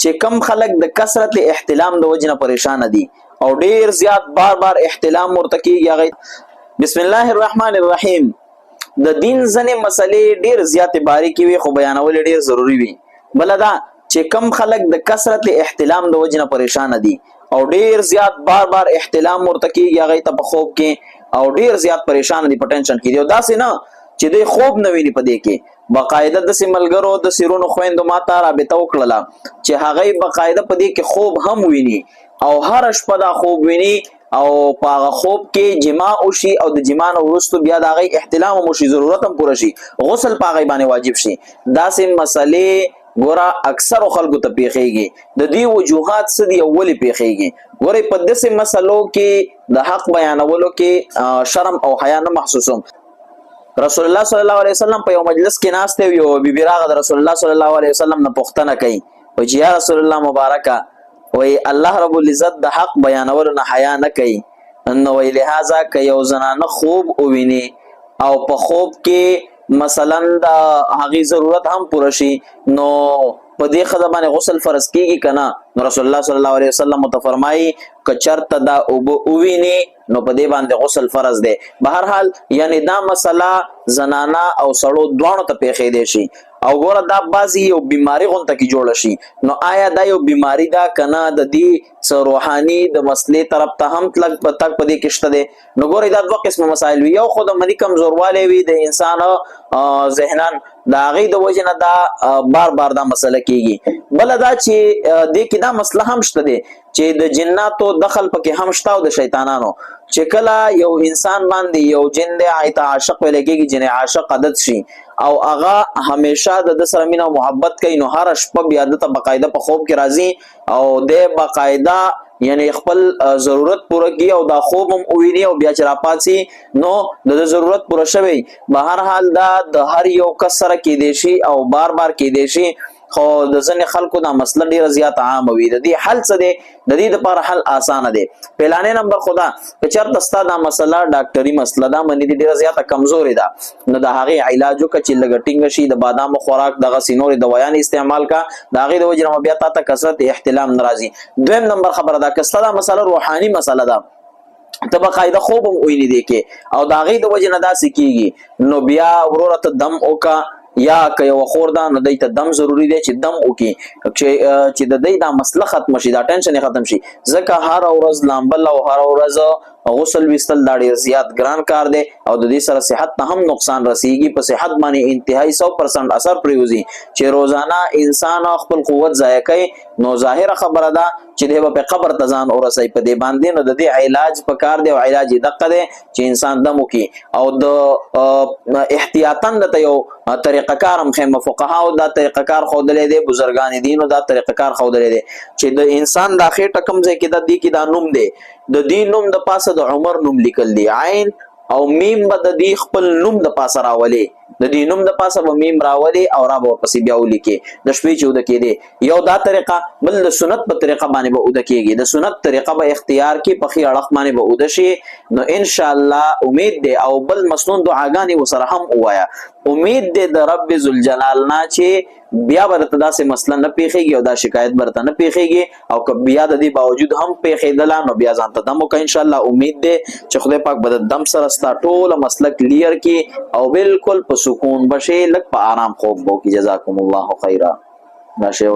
چې کم خلک د کثرت احتلام د وجې نه پریشان دي او ډیر زیات بار بار احتلام ورته کیږي هغه. بسم الله الرحمن الرحیم. د دین ځنې مسلې ډیر زیات باریکې وي، خو بیانول ډیر ضروری وي. بل دا چې کم خلک د کثرت احتلام د وجې نه پریشان دي او ډیر زیات بار بار احتلام ورته کیږي هغه ته په خوب کې، او ډیر زیات پریشان دي، په ټینشن کې دي، او داسې نه چې دی خوب نه ویني، په دې کې باقاعده د ملګرو د سیرونو خويندو ماته رابطه وکړله چې هغه باقاعده په دې کې خوب هم ویني او هر شپه دا خوب ویني او په هغه خوب کې جما وشي او د جما نه وروسته بیا د هغې احتلام هم وشي، ضرورت هم پوره شي، غسل په هغې باندې واجب شي. داسې مسلې ګوره اکثرو خلکو ته پیښیږي. د دې وجوهات څه دي او ولې پیښیږي؟ ګورئ، په داسې مسلو کې د حق بیانولو کې شرم او حیا نه محسوسوم. رسول الله صلی الله علیه وسلم په یو مجلس کې ناست دی، یو بیبي راغله، د رسول الله صلی الله علیه وسلم نه پوښتنه کوي، وایي چې یا رسول الله مبارکه، وایي الله رب العزت د حق بیانولو نه حیا نه کوي، نو وایي لهذا که یو زنانه خوب وویني او په خوب کې مثلا د هغې ضرورت هم پوره شي، نو په دې ښځه باندې غسل فرض کیږي که نه؟ نو رسول الله صلی الله علیه وسلم ورته فرمایي که چرته دا اوبه وویني، نو په دې باندې غسل فرض دی. بهر حال، یعنی دا مسله زنانه او سړو دواړو ته پیښېدی شي. او ګوره، دا بعضی یو بیماری غونته کې جوړ شي، نو آیا دا یو بیماری ده کنه د دې څه روحاني د مسلې طرف ته هم تلګ په تک په دې کې شته دی؟ نو ګوره، دا دوه قسمه مسایل وي. یو خو د منی کمزوروالی وي د انسان ذهنن، د هغې د وجې نه دا بار بار دا مسله کیږي. بله دا چې دې کې دا مسله هم شته دی چې د جناتو دخل پکې هم شته او د شیطانانو. چې کله یو انسان باندې یو جن دی، هغې ته عاشق ویل کېږي، جن عاشق عادت شي او هغه همیشه د ده سره مینه او محبت کوي، نو هره شپه بیا ده ته باقاعده په خوب کې راځي او دی باقاعده یعنی خپل ضرورت پوره کی او دا خوب هم وویني او بیا چې راپاڅي، نو د ضرورت پوره شوی. به هر حال، دا د هر یو کس سره کېدی شي او بار بار کېدی شي، خو د ځینې خلکو دا مسله ډیره زیاته عامه وي. د دې حل څه دی؟ د دې لپاره حل اسانه دی. پلانې نمبر خدا که چېرته ستا دا مسله ډاکټري مسله ده، منی دې ډیره زیاته کمزورې ده، نو د هغې علاج وکړه چې لږه ټینګه شي. د بادامو خوراک، دغسې نورې دوایانې استعمال کا، د هغې د وجې نه بیا تا ته کثرت احتلام نه راځي. دویم نمبر خبره ده، که ستا دا مسله روحاني مسله ده، ته باقاعده خوب هم ویني دی کې او د هغې د وجې نه داسې کیږي، نو بیا وروره ته دم وکړه، یا که یو خور ده، نو دی ته دم ضروری دی چې دم وکړي چې د دی دا مسله ختم شي، دا ټینشن ختم شي، ځکه هر ورځ لامبل او هر ورځ غسل وستل دا ډیر زیات ګران کار دی او د دې سره صحت ته هم نقصان رسیږي. په صحت باندې انتهایی 100% اثر پریوزي چې روزانه انسان خپل قوت ضایع کوي، نو ظاهره خبره ده چې دی به په قبر ته ځان ورسوي په دې باندې. نو د دې علاج په کار دی او علاج یې دقه دی چې انسان دم وکړي. او د احتیاطاً د یو طریقه کار هم خیمه، فقهاو دا طریقه کار ښودلی دی، بزرګان دینو دا طریقه کار ښودلی دی چې د انسان د خېټه کوم ځای کې د دې کې دا نوم دی، د دې نوم د پاسه د عمر نوم لیکل دی. عین او میم به د دې خپل نوم د پاسه راولي، د دې نوم د پاسه به میم راولي او را به ورپسې بیا ولیکي د شپې چې اوده کېدی. یو دا طریقه. بل د سنت په طریقه باندې به اوده کېږي، د سنت طریقه به اختیار کی، په ښي اړخ باندې به اوده شي، نو ان شاء الله امید دی، او بل مسنون دعاګانې وسره هم ووایا، امید دی د رب ذوالجلال نه چې بیا به درته داسې مسله نه پیښیږي او دا شکایت به درته نه پیښیږي. او که بیا د دې باوجود هم پیښېدله، نو بیا ځان ته دم وکړه. انشاءالله امید دی چې خدای پاک به د دم سره ستا ټوله مسله کلیر کړي او بالکل په سکون به شې، لږ په آرام خوب به وکړي. جزاکم الله خیرا. دا شی.